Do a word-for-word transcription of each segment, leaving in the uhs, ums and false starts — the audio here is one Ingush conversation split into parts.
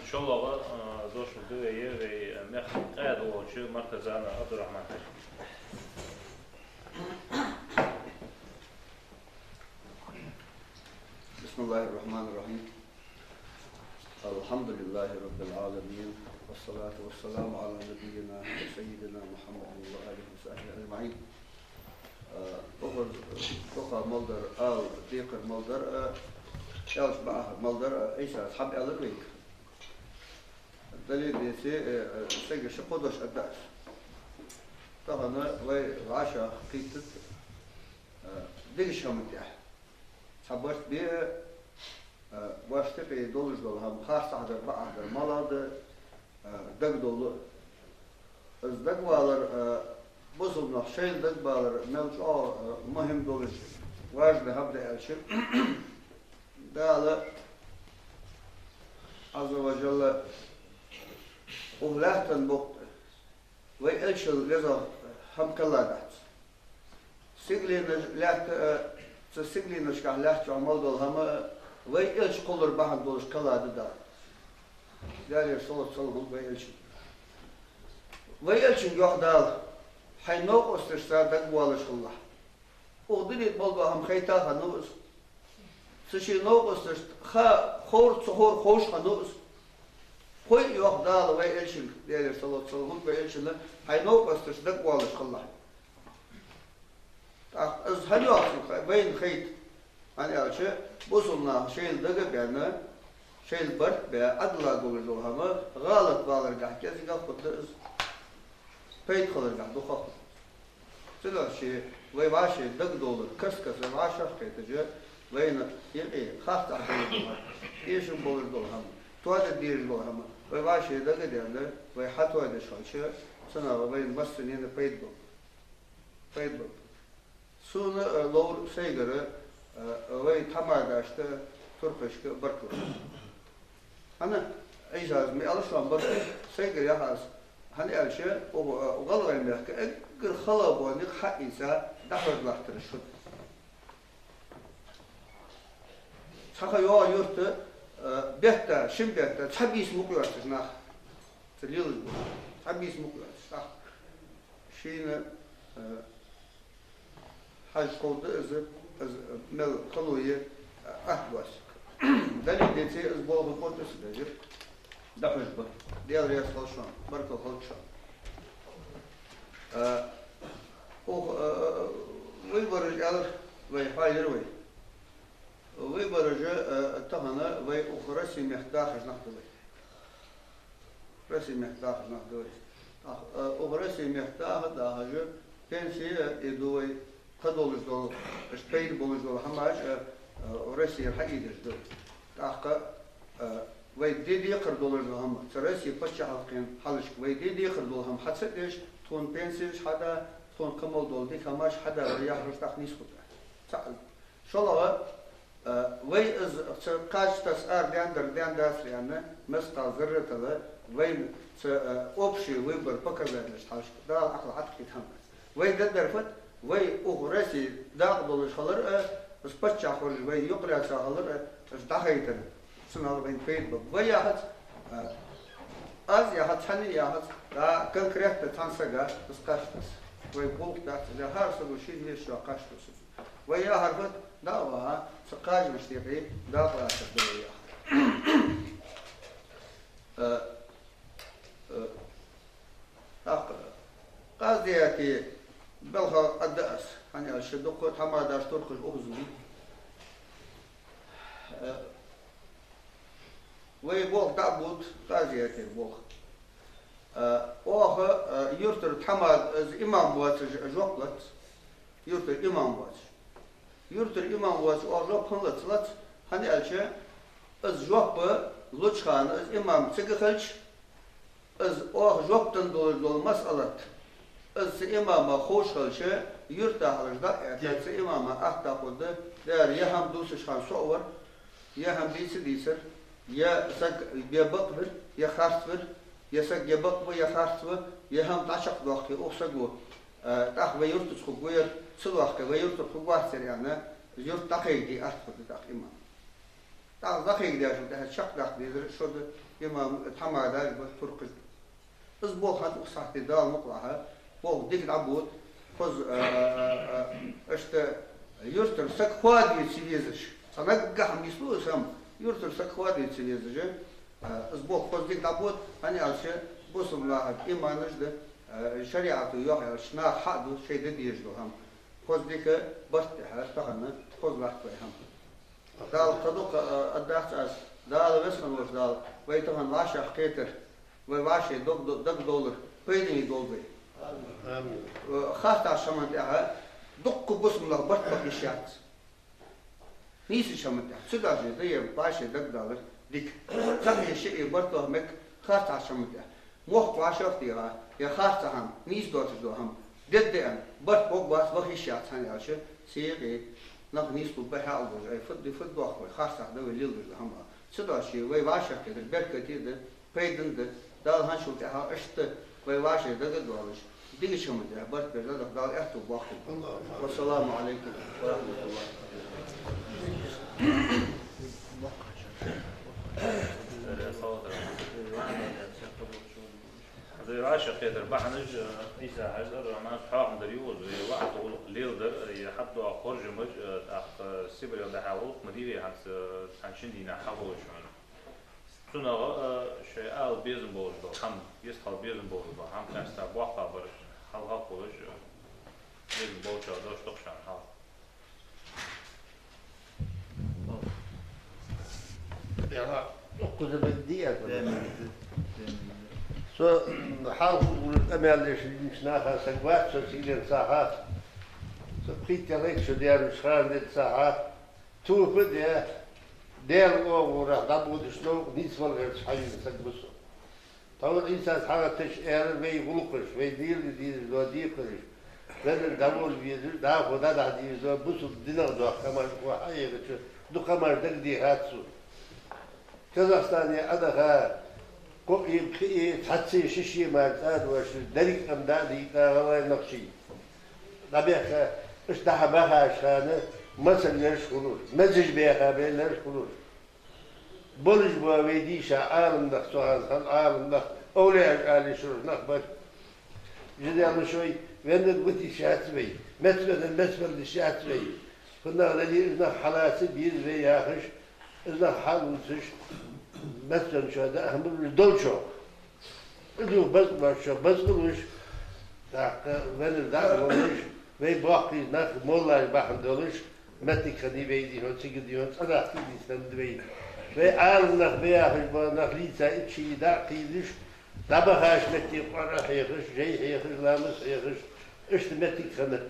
ШоллагӀа, а, дош да вай, вай, а, мехка къаьда волча Мартазана Абдурахьман-Хьажа. بسم الله الرحمن الرحيم. الحمد لله رب العالمين، والصلاة والسلام على نبينا وسيدنا محمد وآله وصحبه أجمعين. Э, укхаза, укхаза мел дар, ала декхар мел дар, э, аьлча бакъахьа мел дар, э, Ӏийсас хьабаьлар вайга. Дале а, деце а, э, э, сайгара ши-кхо дош аргда аз. Тахан вай вӀашагӀкхийттад, э, дегаш хӀаман тӀехьа. Цхьа барт бе а, э, вӀашта юкъе долаш дола хӀама харцахьа дар, бакъахьа дар, малагӀа да, э, дагадовла а. Из дагавалар, э, бусалба наха шоайла дагабалар мел чӀоагӀа, э, мухӀим долаш, важный хӀама да аьлча, Дала Ӏазза ва Жалла укх лаьттан букъ тӀа вай Элчал везагӀа хӀама кхелла дац. Сигаленаш лаьтта, э, цу сигаленашкахьа лаьтта чу мел дола хӀама, э, вай Элча кхоллар бахьан долаш кхелла да Дала. Даьлера салот-салам хилда вай Элчанна. Вай Элчанга йоах Дала: хьай новкъосташца дагавоалаш хилалахь. Укх дунен тӀа мел дола хӀама хайта хиннав из. Цу ший новкъосташта ха ховр, ца ховр ховш хиннав из. Хой, йоах Дала вай Элчанга, Даьлера салот-салам хилда вай Элчанна, хьай новкъосташца дагавоалаш хилалахь. ТӀаккха из хӀана йоах цунга, вайна хайта? ХӀана аьлча, бусалба наха шоайла дага а баьнна, шоайла барт а баь, Ӏадала долаш дола хӀама гӀалат валаргахьа кӀезигагӀа хургда из, пайда хиларгахьа дукхагӀа хургда. Цудухьа вай вӀаший дагадовлар каст-каста вай вӀашагӀкхетача, вайна юкъе харцахьа долаш дола хӀама, эшам болаш дола хӀама, тоаде дезаш дола хӀама вай вӀаший дага а даьнна, вай хьатоадеш хилча, цунах вайна массанена пайда ба. Пайда ба. Сона, э, ловра сайгара, э, вай тхьамадашта, туркхашка баркал. ХӀана, Ӏийсас ма аьлар шоана баркал, сайгара яхар аз. ХӀана аьлча, укх, э, ГӀалгӀай мехка эггара хала бола никъ хьаийца дӀахьожалаттараш хургда. Цхьа ха йоагӀа юрта, э, бетта, шин бетта цхьа бийса мукъа йоацаш нах. Ца лелаш ба. Цхьа бийса мукъа йоацаш нах. Шийна, э, хьажа кховда из, из мел хало я, атта доацилга. Дале а, деце а из болх ба, тӀа ца дезар. ДӀахьош ба. Даьла раьза хилва шоана, баркал хилда шоана. Э, укх, э, э, выбораш аьлар вай, хьоайир вай. Выбораш, э, тахан вай укх Россе мехка дахаш нах да вай. Россе мехка дахаш нах да вай. ТӀаккха, э, укх Россе мехка даха, дахаш, пенси а ду вай, кхы долаш дола, аш пайда болаш дола хӀамаш, э, э, Россера хьаийдеш да вай. ТӀаккха, э, вай де декхар долаш дола хӀама, цу Россе паччахьалкхен хьалхашка вай де декхар дола хӀама хьа ца деш, тхона пенсеш хьада, тхона кхы мел дола дика хӀамаш хьада вай яхараш тӀаккха нийса хургда. ЦаӀ. ШоллагӀа, э, вай из цу кхаж тасса ара даьннадар даьнна дацар аьнна, мискъал зарратал вайна цу, э, общий выбор показателашта хьалхашка Дала Ӏакъла хьатӀакхийтта хӀама дац. Вай дергдар фуд, вай укх Россе дакъа долаш хилар а, из паччахь хургдолаш вай юкъерча хилар а, из дӀахайтар, цунах вайна пайда ба. Вай яхац, э, аз яхац, хьанна яхац, да, конкретно цхьан сага из кхаж тасса. Вай гӀулакх дац, из хӀара саго шийна вешийоа кхаж тасса. Вай яхар фуд, дӀа а ваха, цу кхажамашта юкъе дакъа латтар да вай яхар. Э, э, тӀаккха къазиятий балха аргда аз, хӀана аьлча дукха тхьамадаш, туркхаш укхаза ба. Э, вай болх дӀа а бувц, къазиятера болх. Э, оаха, э, юртара тхьамада, из имам воацаш жоп лац. Юртара имам воацаш. Юртара имам воацаш оаха жоп хӀана лац? Лац, хӀана аьлча, из жоп луча хана, из имам цига хилча, из оаха жоп денна долаш дола масъалат, из цу имама ховш хилча, юрта хьалхашка дӀа а этта, цу имама атта хургда, дера, е хӀама дувцаш хана со а вар, е хӀама дийца а дийцар, е саг е бакъ вир, е харц вир, е саг е бакъ ва, е харц ва, е хӀама дӀачакхдоаккхе укх саго, э, тӀаккха вай юртаца хургва ер, ца доаккхе вай юртара хургвац ер аьнна, юрт дӀакхайкаде атта хургда тӀаккха имам. ТӀаккха дӀакхайкадеш ва тӀехьа чакхдаккха дезар шода имам тхьамадаш ба туркхаш. Из болх хӀанз укх сахьте Дала мукъалахь, болх дика дӀабода, хоза, а, а, а, иштта юртара саг хоадаве ца везаш. Цхьа наггахьа нийслу из хӀама, юртара саг хоадаве ца везаш, а, из болх хоза дика дӀабода, хӀана аьлча бусалба наха иманаш да, а, шариӀато йоах аьлча, наха хьа а ду, шоай де дезаш дола хӀама. Хоза дика барт тӀехьа тахан хоза латт вай хӀама. Дала кхы дукха, а, аргдац аз, Дала веза хинна волча Дала вай тахан вӀашагӀкхетар, вай вӀаший дог-, дагадовлар пайдане долда вай. Амин. Э, харцахьа хӀаман тӀехьа дукха бусалба нах барт баха йиш яц. Нийсача хӀаман тӀехьа. Цудухьа да е вӀаший дагадалар дика. Цхьа хӀама шиъ барт баха мег харцахьа хӀаман тӀехьа. Мохк вӀашагӀтеха, е харцахьа хӀама, нийса доацаш дола хӀама, дедда аьнна, барт богбац, баха йиш яц, хӀана аьлча, цу юкъе нах нийслургба хьаалдолаш, ай, фуд-, фуд доах вай, харцахьа да вай леладеш дола хӀама. Цудухьа вай вӀашагӀкхетар беркате да, пайдане да, Дала хӀанзчул тӀехьа иштта вай вӀаший дагадоалаш, дикача хӀаман тӀехьа барт беш, Дала аьттув боаккхалба. Аллахумма. Вассаламу Ӏалайкум ва рахьматуллахӀ. Хьажа, вӀашагӀкхетара бахьанаш, э, Ӏийса-Хьажас, Ӏабдуррахьманас хьоахадаьр ва из, вай ваӀаза гӀулакх леладар, э, хьадоагӀа хоржамаш, э, тӀаккха, э, Сибре дахьа гӀулакх ма дий вай хӀанз, э, цхьан-шин дийнахьа хьахулаш хьона. Цунах, э, шоай ала безам болаш дола хӀама, йистхила безам болаш дола хӀама, къаьстта боккхагӀбараш хьалха а хулаш, э, безам болча дош да-кх шоана хьалха. Яха, укхаза бегдий аз. Со, м, хьалха гӀулакх къамаьл деш дийнача наха саг вац со, цига денз сахьа. Со пхийтта лайк шо дернаш хана денз сахьа. Тоба де, Даьла оагӀорахьа дӀабодаш новкъа нийсвала гӀерташ хьавена саг ва со. Тхьовра Ӏийсас хьагӀатташ аьлар вай гӀулакхаш, вай дийрга дезаш дола декхараш, веннар дӀаволла везаш, дӀахо дӀадахьа дезаш дола бусалба динах дола хӀамаш укхо хьаэцача, дукха хӀамаш дагадехад сона. Казахстане Ӏодаха, кхо а, пхи а, цхьацца а, ши-ши а мара цӀа а доацаш, деррига къам дӀа а дайта, гӀалгӀай, нохчий дӀабаьха, уж дӀа-хьа бахача хана, мацалла лераш хулар, мезаш баьха бе лераш хулар. Болаш ба вай дийша Ӏаламнах, цу хана хинна Ӏаламнах, овлияш ала йиш йолаш нах бар. Жидел шоай веннар гута йиш яц вай, мецвеннар мецвала йиш яц вай. ХӀана аьлча уж нах хьалаца беза вай яхаш, уж нах хьалувцаш, мецвенначоа даа хӀама ба уж долчох. Из юха база а боацачоа база а луш, тӀаккха веннар дӀа а волаш, вай боккхий нах, моллаш бахьан долаш, моттиг хиннай вай, дий хьона, цига, дий хьона, цӀенах ца дийцад вай. Вай Ӏаламнах ба яхаш бола нах лийца итт шу дӀа а кхийдаш, дӀабахача метте Къуръан хьехаш, жай хьехаш, ламаз хьехаш, иштта моттиг хиннад.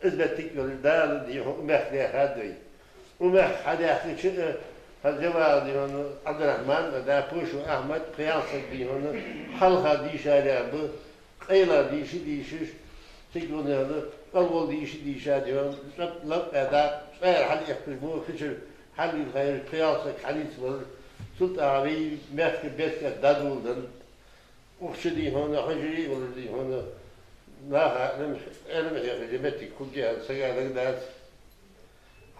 Из моттиг йолаш Дала, дий хьона, укх мехка даьхад вай. Укх мехка хьадаьхкача а, хӀанз ДжавагӀа, дий хьона, Ӏабдуррахьман а, да, Пошо Ахьмад, пхи-ялх саг, дий хьона, хьалха дийшарех ба, къайлагӀа дийша дийшаш, цига, дий хьона, кӀалвала дийша дийша, дий хьона, цӀа лакъа а дакъа, цӀера хьалъэккхаш ба, хичара хьалвийла хайра пхи-ялх саг хьанийсвелар, цул тӀехьагӀа вай мехка беркат дӀадоладеннад. Укх чу, дий хьона, хьужаре а йолаш, дий хьона, наха Ӏилма, Ӏилма хьехаш я моттиг хургья аьнна сага дагадац.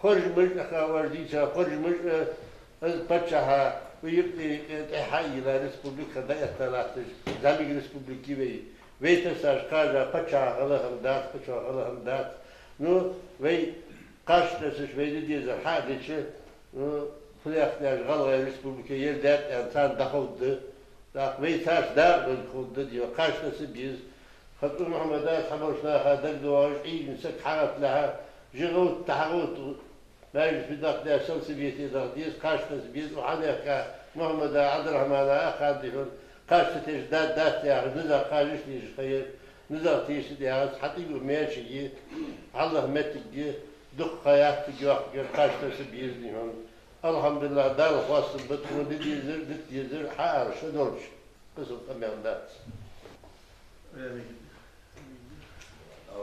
Хоржамаш а, хьавар дийца хоржамаш а, из паччахьа, укх юкъе-юкъе тӀехьа а йийла, республика дӀаэтта латташ, зӀамига республика я вай. Вай тасаш кхажа паччахьа хила хӀама дац, паччахьа хила хӀама дац. Ну, вай кхаж тасаш вай де дезар хьа а дича, ну, хӀаьта деш гӀалгӀай республика ер даьд аьнна царна дӀаховргда. ТӀаккха вай царца дакъа долга ховргда, дий хьона, кхаж таса беза. ХӀаьта Мухьаммада цхьаболча наха дагадоагӀаш, Ӏийна саг хьагӀатталехьа, жи гӀовтта, хьагӀовтта, маьждиге дакъа деш, сельсовете дакъа деза, кхаж таса беза, укх хьамехка Мухьаммада, Ӏабдуррахьмана а ханна, дий хьона, кхаж ца тесса дац-дац яхаш, низагӀа кхаж иштта дезаш ха яр, низагӀа тесса дегӀаца хьатӀавуга маьчиге, хьаллаха моттиг я, дукха ха яц цига йоаккхаргьяр, кхаж таса беза, дий хьона. АлхьамдулиллахӀ, Далла хоастам ба, тхона де дезар, дита дезар хьаала ша долча. Къизал къамаьл дац.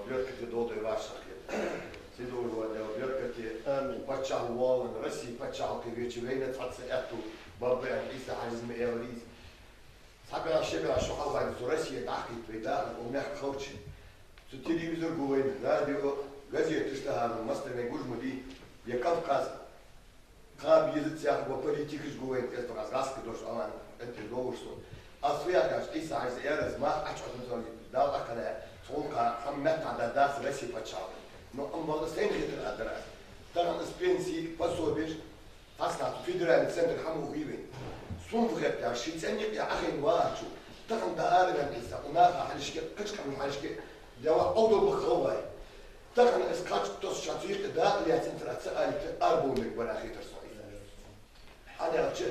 Беркате долда вай вӀашагӀкхетар. Цига долаш вола Даьла беркате. Амин. Паччахьал воаллан, Россе паччахьалкхе веча вайна цхьацца аьттув баргба аьнна Ӏийса-Хьажас ма аьлар из. Цхьабараш, шабараш шо хьалхавайна цу Россе дӀахьийта вай дахар, укх мехка хилча. Цу телевизор гу вайна, радио, газеташ тӀа хӀама, массанахьа гуш ма дий, е Кавказ. Кхаба езац яхаш ба политикаш гу вайна, из тхо аз гӀаскхи дош алан, это долуш сона. Аз фу яхаш, Ӏийса-Хьажас аьлар, мах Ӏочуоттам сона, Дала къахкара, цу гӀулакха хӀама меттахь дац Россе паччахьалкхе. Но амма бакъда сайна хетар а дар аз. Тахан аз пенси, пособеш, хьастахь федеральный центр хӀама ухийвен. Сум фу хетта, ши цӀен юкъе Ӏохайна вагӀачо. Тахан да ара вен хьиса, у наха хьалхашка, кхыча къаман хьалхашка, дела Ӏовдал баха гӀалгӀай. Тахан аз кхача тосча цу юкъе дакъа лаьцна цара ца алита арбовнаг бара хетар со Ӏийса. Хьаьнахча,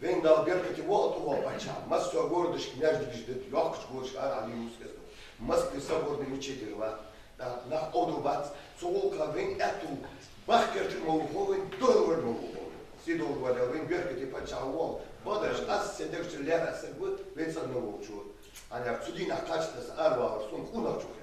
вайна Дала беркате воаккхалба паччахь, массо а городашка маьждигаш да, йоккхача городашка ара Ӏалий мусказ ду. Москве соборный мечеть ва. Да, нах Ӏовдал бац, цу гӀулакха вайна аьттув бахкертар ма вухо, вайна духьал вар ма вухо. Сий долаш вар, вайна беркате паччахь воаккхалба. Бадараш аз се дегча лера саг ва, вай цӀагӀа волчо. Хьаьнахча цу дийнахьа кхача таса ара вагӀар сона къонахчух.